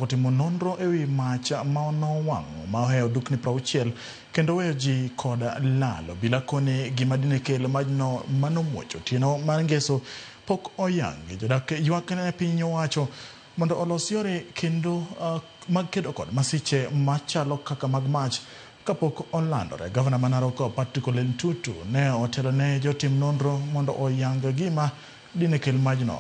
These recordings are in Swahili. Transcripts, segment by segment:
Otimo nonro ewi mach ma nowang' ma ohewo dukni 60 kendo weyo ji kod lal. Obila koni gima dine kel majno manomuoch otieno mar ngeso pok oyangi. Jodak ywak ne piny owacho mondo olos yore kendo mag kedo kod masiche machalo kaka mag mach kapok olandore. Gavana ma Narok Patrick Ole Ntutu ne otelo ne jotim nonro mondo oyang gima dine kel majno.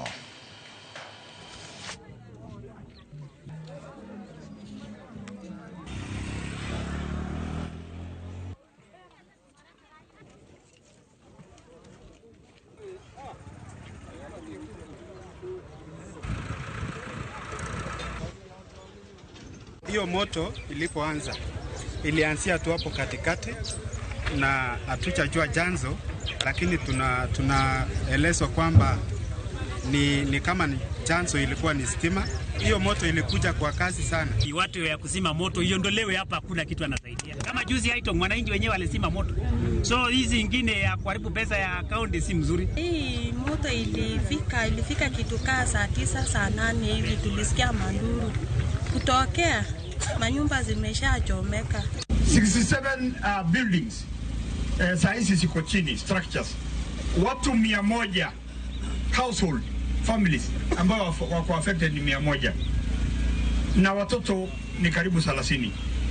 Hiyo moto ilipoanza ilianzia tu hapo katikati na hatujajua chanzo, lakini tunaelezwa kwamba ni kama ni chanzo ilikuwa ni stima. Hiyo moto ilikuja kwa kasi sana. Watu ya kuzima moto iondolewe hapa, hakuna kitu anasaidia. Kama juzi haito mwananchi wenyewe alizima moto. So hizi ingine ya kuharibu pesa ya kaunti si mzuri. Hii moto ilifika kitu kaa saa 9 saa 8 hivi, tulisikia manduru kutokea, manyumba zimeshachomeka. 67 buildings saa hizi ziko chini, structures. Watu 100 household families ambao wako affected ni 100 na watoto ni karibu 30.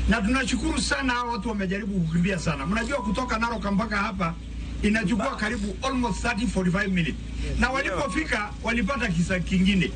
Na tunashukuru sana hao watu wamejaribu kukimbia sana. Mnajua kutoka Narok mpaka hapa inachukua karibu almost 30-45 minutes. Na walipofika walipata kisa kingine.